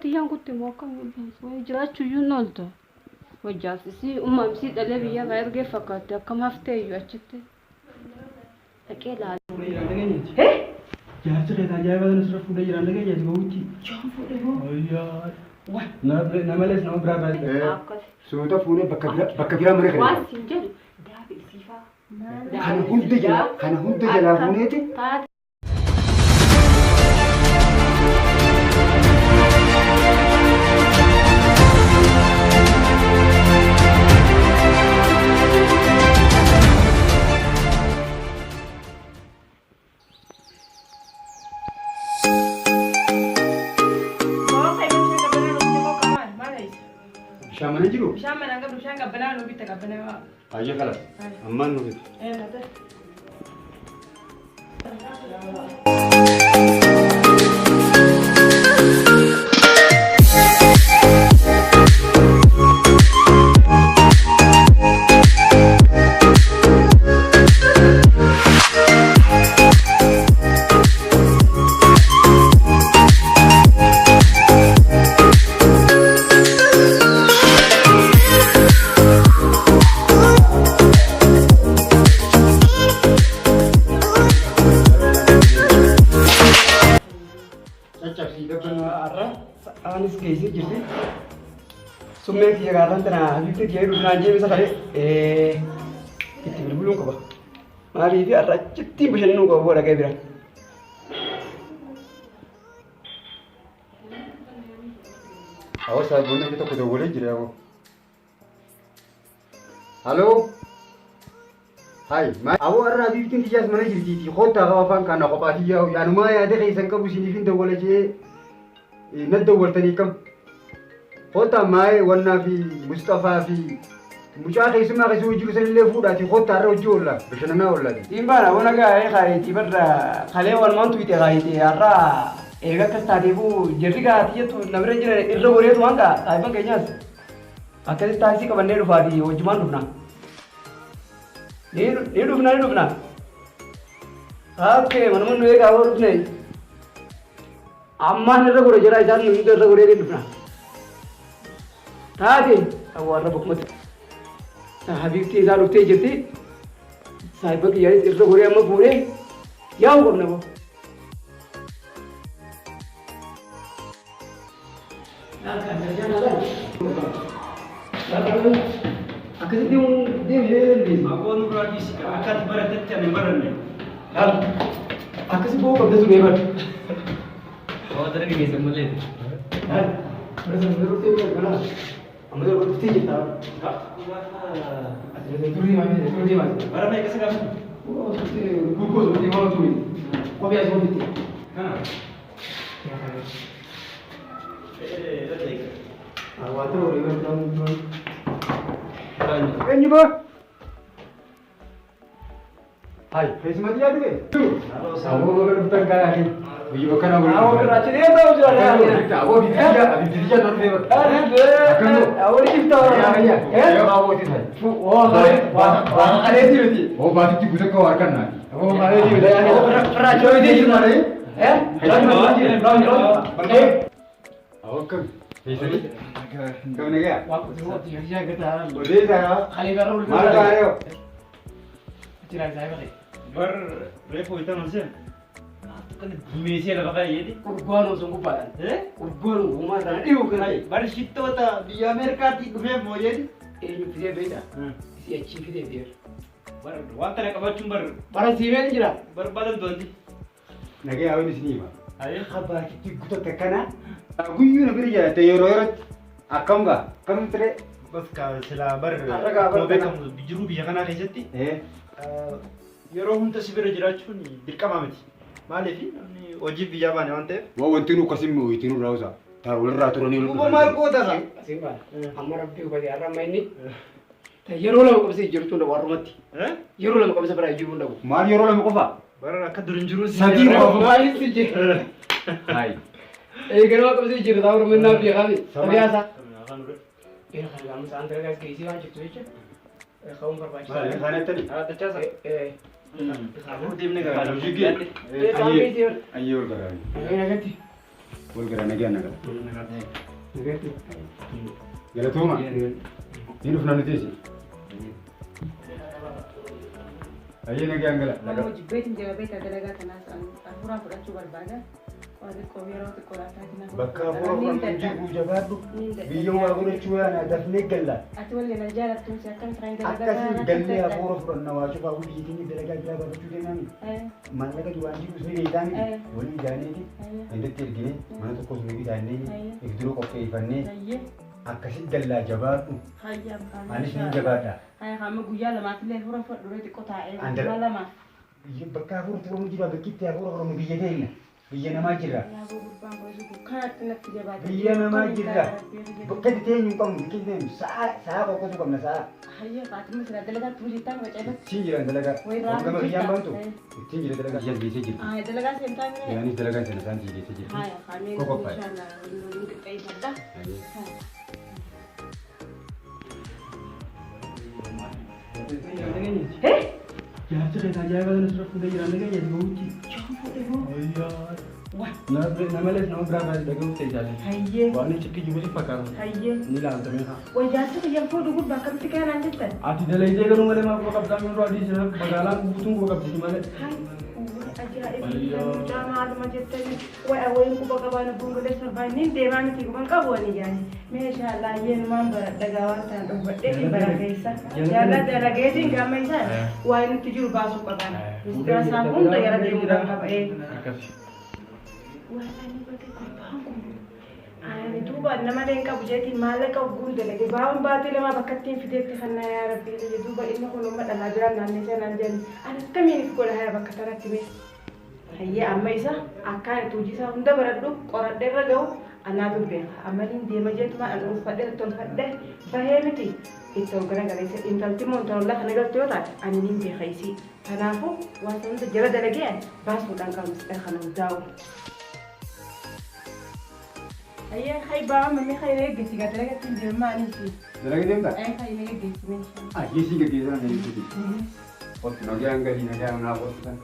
Tiyyaan kutti immoo akkam wayii jiraachuu iyyuu hin ooltu. Hojjaas isii ummaam isii dhalee biyya irraa ergee fakkaatti akkam haftee iyyuu achitti. Dhaqee laala. Fuudhee jiraan dhageenyeeti. Jaarsi keessa ajaa'iba sana sirra fuudhee jiraan dhageenyeeti gowwichi. Jaan fuudhee hoo. Ayyaa. Nama malees nama biraa irraa. Akkas. Suuta fuunee bakka biraa mana Waan kana. siin jedhu daabi isii faa. Kana hunda jalaa fuuneeti. Taate. Bishaan mana jiru? Bishaan manaan qabdu, bishaan qabbanaa nuu bitta, qabbanaa. Ayyee kalas. Ammaan nu bitu. Ee, taate. Caccabsii dabban. Har'a sa'aanis geessee jirti. Summeen kiyya gaarraan tana habiibti kiyya dhufnaan jeemisa kale itti bilbiluun qaba. Maaliif har'a achitti bashannanuu qaba booda ga'ee bira. Awwa saayiboonni akka tokko dawwalee jira yaa'u. Haloo. Hai, awwa har'a habiibtiin kiyyaas mana jirtiiti. Kottaa qaba afaan kana kophaa kiyyaa yaanumaa yaada keessan qabu isiniif hin dawwala jee na dawwaltanii kam. Kottaa maayee wannaa fi Mustafaa fi mucaa keessumaa keessa hojii jiru sanillee fuudhaati kottaa har'a hojii oolla bashannanaa oollaati. Siin baana bona gaa'ee kaayetii barra kalee walumaan tuyite kaayite har'a eega akkas taateefuu jarri gaati jettu namira jira irra goreetu waan gaa saayiban keenyaas akkasitti taaksii qabannee dhufaati wajjumaan dhufna. Ni dhufna ni dhufna. Okay, manuma nu eegaa hoo dhufne. Ammaan irra gore jira isaan nu hunda irra goree ni dhufna. Taate awwaarra bokkumatti. Habiibtii isaa dhuftee jirti. Saayiba kiyyaanis irra goree amma fuudhee yaa'u qabna boo. Akkasitti deemee dandeessi. Abboo nurraa dhiisi, akka ati baratetti ani hin baranne. Akkasi boo qabda sun eeban. Waa dara geessan malee. Amma dhuftee jirta. Durii maal durii maal. Bara meeqa si gaafatu? Gurguruu sun deemaa turi. Kophee asii ofitti. Kana. Waanta horii barbaadu. Eenyu baa? Hai, keessumatti yaadu kee? Aboo baga dhuftan kaa yaadee. Biyya bakka naa waliin. Awwa irraa deemaa jira. Aboo biyya biyya nan dhufee bakka. Awwa shifta. Waan kaleetii miti. Oo baatitti guutuu akka waa harkaan naati. Awwa kaleetii miti. Irraa chooyitee jiru malee. Awwa akkam? Keessanii? Kam nagaa? Odeessaa? Maal taa'ee? Bar reefu itti ol seen. Kan diimeesee lafa kaayyeeti. Urgoon sun gubbaadhaan. Urgoon uumaa irraa dhiyuu kan ta'e. Bar shittoota biyya Ameerikaatti dhufee mooyeeti. Eenyu fidee beektaa? Isii achii fidee beera. Bar waan kana qabachuun bar Bara siimeen jira. barbaadan doonti. Nagaa hawan isinii hima. Ayee. Baatitti guutuu akkana. Guyyuu na bira jiraate yeroo yerootti akkam gaa? Akkam ture? Bas ka silaa bar Har'a gaafa akkuma beekamu jiruu biyya kanaa keessatti yeroo hunda si bira jiraachuun dirqama miti. Maaliif namni hojiif biyyaa baane waan ta'eef. Waa wanti nu akkasin mi'ooyti nurraa usaa. Taa walirraa turanii Duuba maal goota ka? Asiin baana. Amma rabbii hubate har'a amma inni yeroo lama qabsee jirtu hin dhabu har'umatti. Yeroo lama qabsee biraa jiruu hin dhabu. Maal yeroo lama qofa? Bara akka dur hin jiru. Sadii qofa. Maaliif si jee? Hai. Eeganama qabsee jiru ta'uu rumannaa beekame. Sabiyaasaa. Ee kan gaafa isaan dalagaa geessee waan jirtu jecha. Ka'uun barbaachisaadha. Kana jettani? Dachaasa. Ee. Deemnee garaa. Hojii kee. Ee, saamee Ayyee ol garaani. Ee nagatti. Wal gara nagaan nagala. Galatooma. Ni dhufna nuti isin. Ayyee nagaan gala. Nama jibbeetiin jira beektaa dalagaa kanaas hafuuraan fudhachuu barbaada. Waa xiqqoo yeroo xiqqoo laataa Bakka hafuura fudhannu jiru jabaadhu. Biyya waa godhachuu yaana dafnee galla. Ati wallee na jaalattu si akkam turaan dalagaa Akkasiin gallee hafuura fudhanna waa cufaa biyyi keenya dalagaa biraa baafachuu deemami. Maallaqa duraan jiru sun eegdaami. Walii jaaneeti. Gandatti erginee mana tokkos nu bitaannee if dura qopheeffannee akkasitti gallaa jabaadhu. Anis ni jabaadha. Amma guyyaa lamaaf illee hafuura fudhadhu xiqqoo taa'ee guyyaa lamaaf. Bakka hafuura fudhannu jira bakki itti hafuura fudhannu biyya keenya. Biyya namaa jirra. Biyya namaa jirra. Bakka itti teenyu hin qabnu bakki itti teenyu sa'a sa'a qoqqotu qabna sa'a. Ittiin jiran dalagaa. Hongama biyyaan baantu ittiin jira dalagaa. Biyya geessee jirti. Yaanis dalagaa sana isaan geessee jirti. Qoqophaa'e. Jaarsi keessa ajaa'iba sana sirra fuudhee jiraan nageenya bahuutti. Namalees nama biraa baay'ee dhaga'uuf ta'e jaalladha. Waan inni cikki jiru si fakkaata. Ni ilaalta meeqa. Jaarsi kiyyan fuudhu gubbaa akkamitti kaanaan jettan? Ati dalaydee garuu malee maaf quba qabdaa miidhuu adii jira magaalaan guutuun quba qabdi malee. Ajaa'iba mucaa maaluma jettanii wayi quba qabaan bungulee sarbaan deemaa miti quban qabu ani yaani meeshaa laayyeenumaan baradhagaa waan ta'an dhuunfadhee bara keessa jaalala dalageetiin gama isaan waa nutti jiru baasuu qaban mistira isaa hunda gara deemuudhaan qaba. Waan ani bate gurbaan kun ani duuba nama leen qabu jeetiin maallaqa guuru dalage baawwan baatee lama bakka ittiin fideetti kannaa yaa rabbii duuba inni kun uummata dhalaa biraan naannee seenaan jedhan ani akkamiin if godha haa bakka tanatti mee. Hayyee amma isa akkaan itti hojii isaa hunda baradhu qoradhee irra gahu anaatu beeka. Amma niin deema jeetuma an uffadhee tolfadhee bahee miti itti ol garagaleessa intalti immoo intala kana galte yoo taate ani niin beeka isii. Kanaafuu waan hunda jala dalagee baasuudhaan qabu misxaa kana hundaa'u. Hayyee hay baa mamee hay eeggesi gaa dalagatti hin deema maaliif? Dalagaa deemtaa? Hay eeggesi meeshaa. Ayyee siin gaggeessaa na jechuuti. Qottu nagaan galii nagaan naa qottu kan.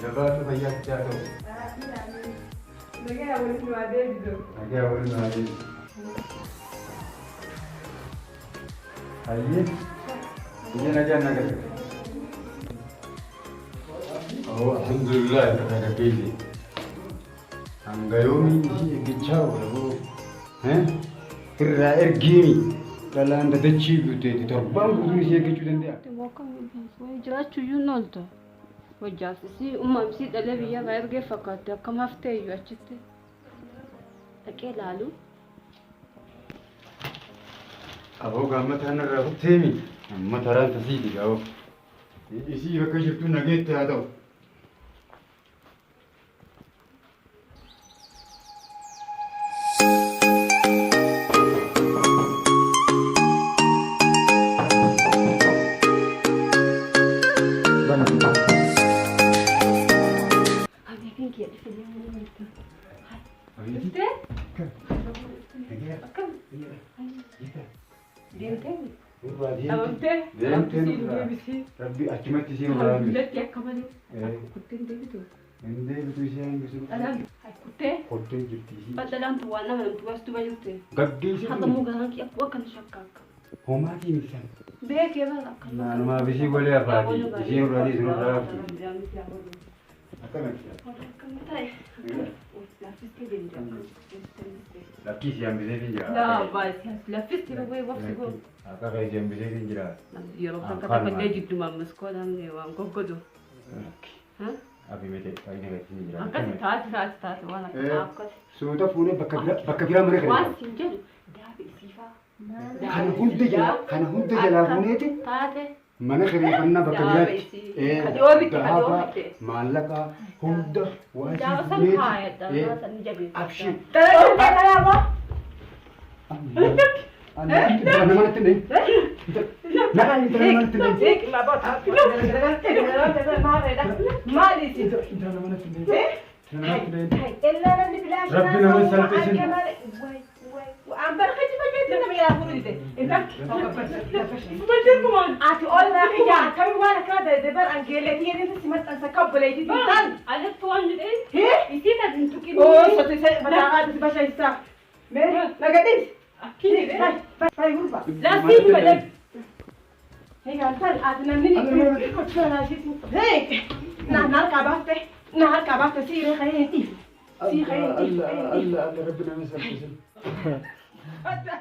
Jabaatu fayyaa sitti haa ta'u. Nagaa waliin nu adeemsisu. Nagaa waliin nu adeemsisu. Hayyee. Biyya nagaan na gala. Oh, alhamdulillah irraa gaggeesse. Hanga yoomii isii eeggachaa oola boo. Irraa ergiimi. Dhalaan dadachii guuteeti torbaan guutuun isii eeggachuu danda'a. Jiraachuu iyyuu hin ooltu. Hojjaasisii uumamsii dhalee biyya baa ergee fakkaatti akkam haftee iyyuu achitti dhaqee ilaalu. Aboo gaamma irraa kutteemi. Amma taraan tasiiti gaa'oo. Isii bakka jirtu nageetti haa ta'u. Rabbi achumatti isiin irraa hambisu. Dullatti akka malee kutteen deebitu. Hin deebitu ishee hambisu. Dhalaan kuttee. Kottee jirti ishee. Badhalaan tu waan nama namtu baastu baay'ee. Gaggeessi. Haqa muka hanqi akkuma akkana shakka akka. Homaatii miti sana. Beekee bara akka. Naanumaaf ishii golee afaati. Isheen irraa dhiisu irraa hafti. Akkamatti? Akkam ta'e. Laffistee deemte. Lakkii si hambisee hin jira. Laa baay'ee laffistee baay'ee waqti goo. Akka kee si hambisee hin jira. Yeroo kan katakkallee jiddumaan maskoodhaan waan goggodu. Abi mete faayina gatii hin jira. Akkasi taate taate taate waan akka akkas. Suuta fuunee bakka biraa mana Waan kana. siin jedhu daabi isiifaa. Kana hunda jalaa fuuneeti Taate. mana kireeffannaa bakka Daaba biraatti. isii. Kadhoo bitte kadhoo Daaba bitte. maallaqa hunda waan Daaba sii san fuuneeti. kaayadha. Daaba san ni jabeessa. Abshir. Dalagaa dalagaa. Intala nama natti hin Nagaa intala nama natti hin Maali isin? Intala nama natti hin Ellaa namni bilaashaa Rabbi nama salphisin. An barka jifa jeetti nama irraa fuudhu dide. Ati ollaa kiyya akkami waan akkana dalagde bar angeelleetii jedhee si maxxansa akka obboleettii taan. Alatti waan jedheen Hee? isii kan hin tuqin. Oo sote mataa si bashaayisa. Mee nagadhiis. Akki jedhee. Fayi gurba. Laastiin malee. Egaa tal ati namni ni kochuu naa ishee. Hee! Na harkaa baafte. Na harkaa baafte si irra kan hin dhiifne. Si kan hin dhiifne. Allah Allah Allah rabbi nama salphisin. Adda.